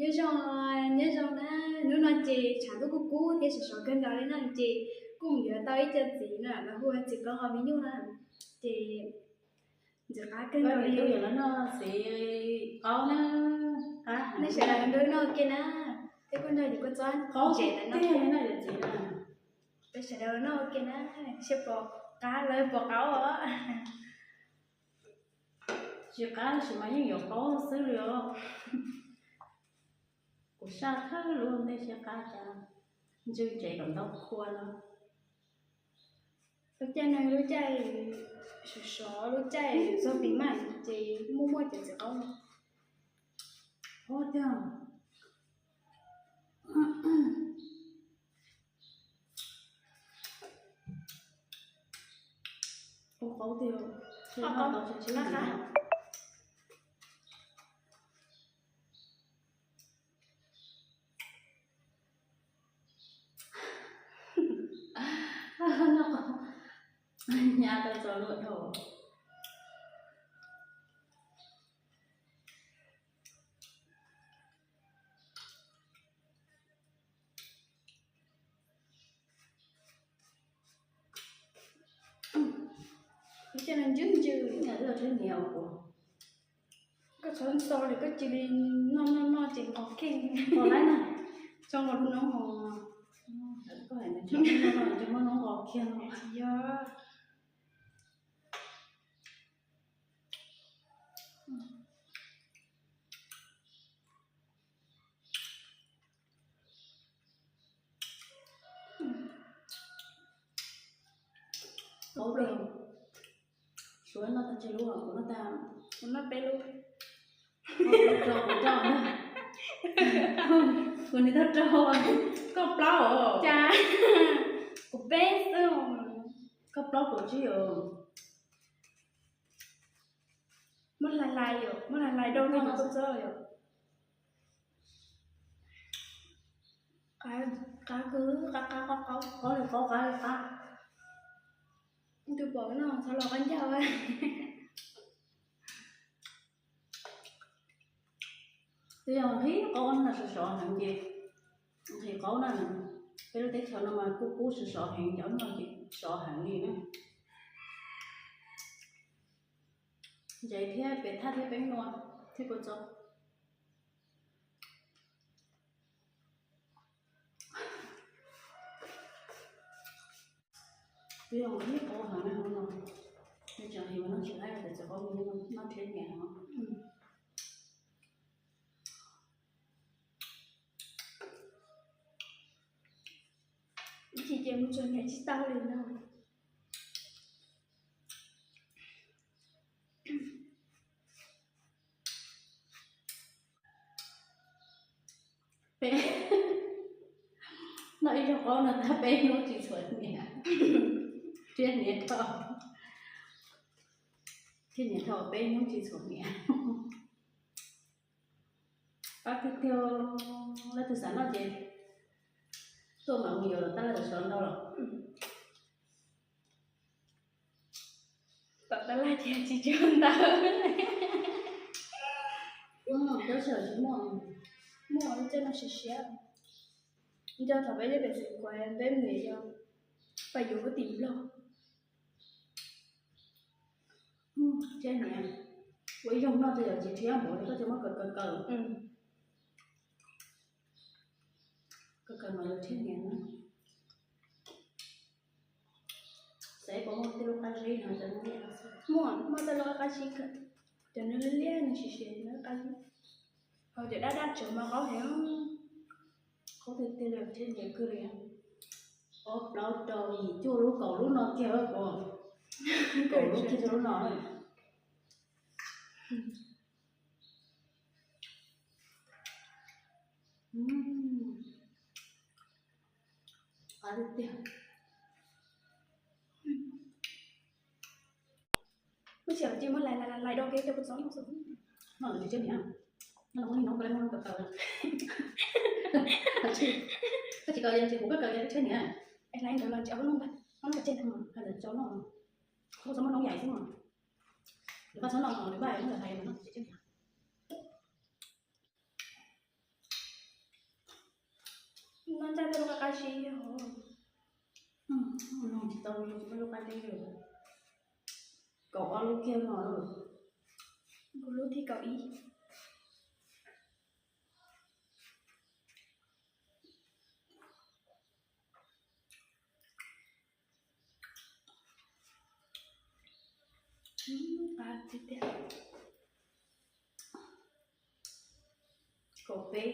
Nyob zoo, nyob zoo na, hnub no ces tshav ntuj kuj kub thiab sov sov kawg nkaus li na, ces kuj mus yuav tau ib co txiv na, lawv hu ua txiv qaub qhov me nyuj na, ces ntxim qab kawg nkaus li. Noj txiv qaub na, nej sawv daws nrog noj ua ke na, thiab kuj nrog yus kua txob qaub tsev na, noj txiv na. Peb sawv daws noj ua ke na, seb puas qab, lawv puas qaub os. Tsis qab tab sis mas yeej yuav qaub xwb li os. Kuv saj thawj lub ntej seb qab cas, ntswg tsev kom ntau qhua no. Lub caij no lub caij sov sov, lub caij txog pis maj ces muaj muaj cov txiv qaub no. Qaub tiag. Qaub qaub tiag. Qaub qaub. Nyab tau tso luaj dhau. Ib co no ntswg ntswg. Koj txhob ntxo li, koj cia li noj noj noj ces nqos kiag. Nqos lawm na. Tso nqos lub noob hos. Koj hais nws tsis muaj noob nqos kiag no. Yog. Suav noj tag tsib lub, kuv noj tag, kuv noj peb lub. Kuv noj, kuv noj tag rau, koj plaub os. Cas kuv peb xwb. Koj plaub kuv tsib os. Muab hlais hlais yom, muab hlais hlais rau noj mas txob yom. Qab, qab kawg, qab qab qab qaub, qaub li qaub, qab li qab. Tus pom no txhob los qab ncauj. Twb yog nqhis qaub no sov sov heev ces, nqhis qaub na, peb lub teb chaws no mas kuj kub sov sov heev, cov no ces sov heev li na. Ntsev thiab pem thaj thiab peeb nua thiab kua txob. Twb yog ib qho heev no, nws tseem heev mas noj tsis laib, txiv qaub noj thiab nyiam no. Ib chim ces mus txog nyiam tsis tau li no. Peb noj ib zaug qaub no tag peb hnub tsis txhuam hniav, thiab hniav dhau, thiab hniav dhau peb hnub tsis txhuam hniav. Qab tiag tiag, leej twg xav noj ces tuaj mam mus yuav los tab laj tau sov ntau los. Tom tab laj ces tsis tshua ntau. Cov sawm tsis muaj, muaj coj noj siav siav. Nco thaum peb lub pem xeev Kuav peb mus yog pais yuav huab tis Nplog. Thiab niam, ua ib zaug noj twb yog tsis rhiab npaum li koj cov muab kaw kaw kaw. Kaw kaw mas lawv thiaj niam na. Xav puas muaj tej lub qab zib no cov muaj, muaj tej lub qab zib kawg, cov nws liab liab nws siav siav nws qab zib. Ho cov dab dab tsawv mas qaub heev, qaub tiag tiag li thiab nyiam kawg li. Ob plaub rau yim cuaj lub kaum lub no kiag puas, kaum lub kiag rau lub no. Qab tiag tiag. Muab tsiaj mus lais lais lais do kev coj kua txob no xwb. No lawv tsis tshiab niam, no lawv muab niag noob ko lawv muab noob kaw kaw. Koj tsis kaw ces kuv koj kaw ces tshiab niam. Es lais ntawd los tsis ob lub noob ntag, ob lub kaw tseg ntag. Hais ntawd tsis ob lub, koj txhob muab noob yaim xwb mas. Lawv koj txhob noj no lawv npaj noob lawv hais no tsis tshiab niam. Noj ncaj tej lub qab qab zib os. Noj tsis tau, tsis muaj lub qab zib li. Kaum ob lub kiag no. Kuv lub thib kaum ib. Qab tiag tiag. Kaum peb.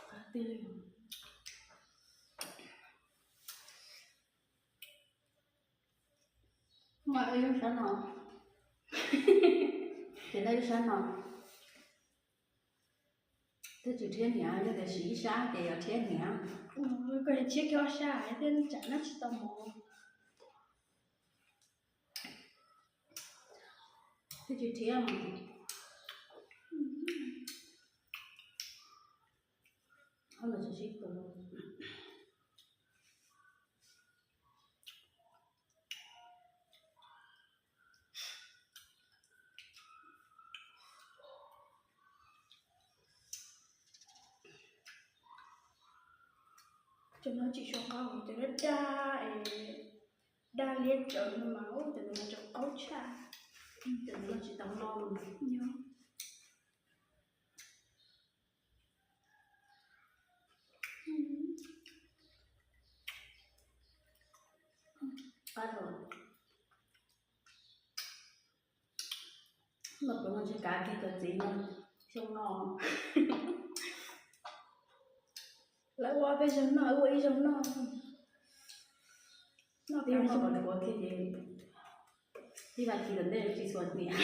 Qab tiag li. Muaj ib lub sab no, ces noj ib lub sab no. Twb tsis rhiab hniav, yog tias siv ib sab ces yog rhiab hniav. Koj siv kiag ob sab thiab tsam noj tsis tau mov. Twb tsis rhiab mas. Ob lub tsis sib pus. Cov no tsis suav qaub, cov no daj es daj liab tsawv no mas, cov no mas tsawv qaub tshaj. Cov no tsis tau no. Yog. Qab los. Los pluav no tsis kav kiag cov txiv no, xyoo no. Lawv ua peb zaug noj, ua ib zaug noj. Noj peb zaug noj kom pluav kiag ces ib vas thiv tom ntej tsis txhuam hniav.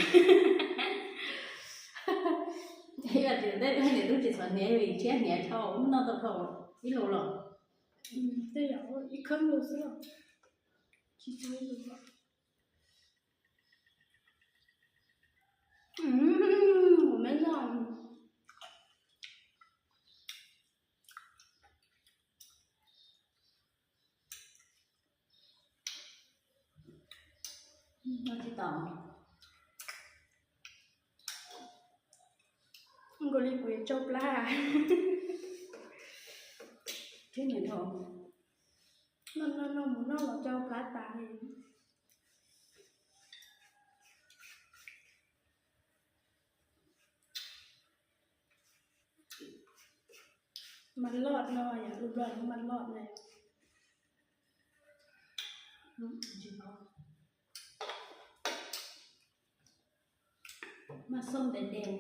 Ib vas thiv tom ntej niam tub tsis txhuam hniav vim rhiab hniav dhau, noj tau dhau ib lus los. Tej zaum ib khawb lus xwb los tsis txog ib lus los. Ua me no. Noj tsis tau. Nkaus li kuv yuav tsau plab. Thiab niam dhau. Noj noj noj mus noj los tsau plab tas li. Mas loj no yom, lub nplog lub mas loj na. Mas xom ntev ntev.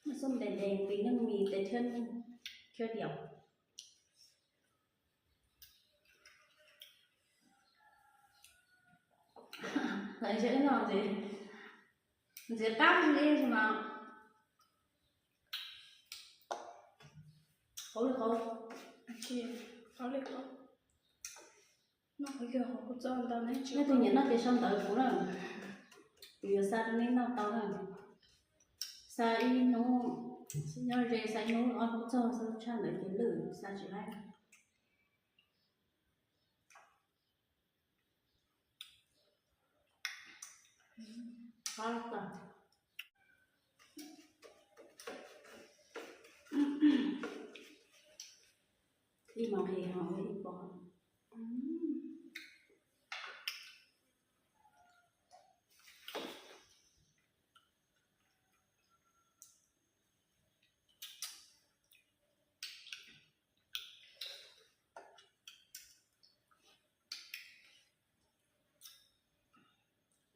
Mas xom ntev ntev, tis neej mis tes thiab thiab diaum. Lawv ntshe no ntxiv, ntxiv qab li mas qauv li qauv, qauv li qauv. Noj qhov yog qhov kuv txoj ntau ne. Nej tus nyiam noj ces sau ntawv kuv na, kuv yuav xa rau nej noj tau na. Xa ib hnub, nyob ze xa ib hnub ob hnub txog, xa tshaj ntawd ces lwj, xa tsis laib. Ib mos nqhis ho ib pob.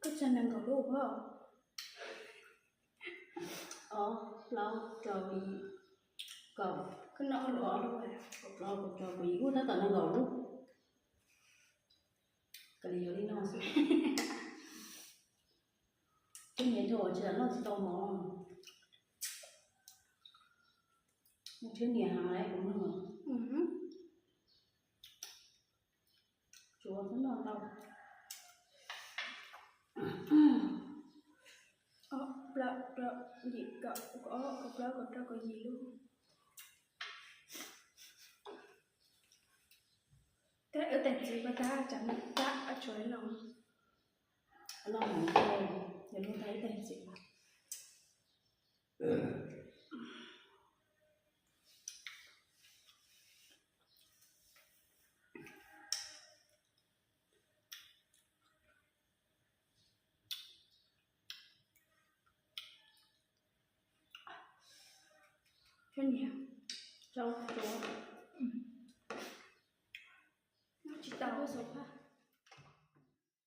Koj tsa nees nkaum lub ua? Ob, plaub, rau, yim, kaum. Koj noj ob lub, ob lub, kaum plaub, kaum rau, kaum yim, ub tab tom nees nkaum lub. Koj li yuav li no xwb. Twb niam dhau tsis noj tsis tau mov. Twb niam hais kuv mloog. Tsuav twb noj ntau. Ob, plaub, rau, yim, kaum, kaum ob, kaum plaub, kaum rau, kaum yim lub. Tab wb tes txiv ko tab tsam tab Tso ib lo, lo hmoov, yog lub tais ib tais txiv. Cov niag rau tuav.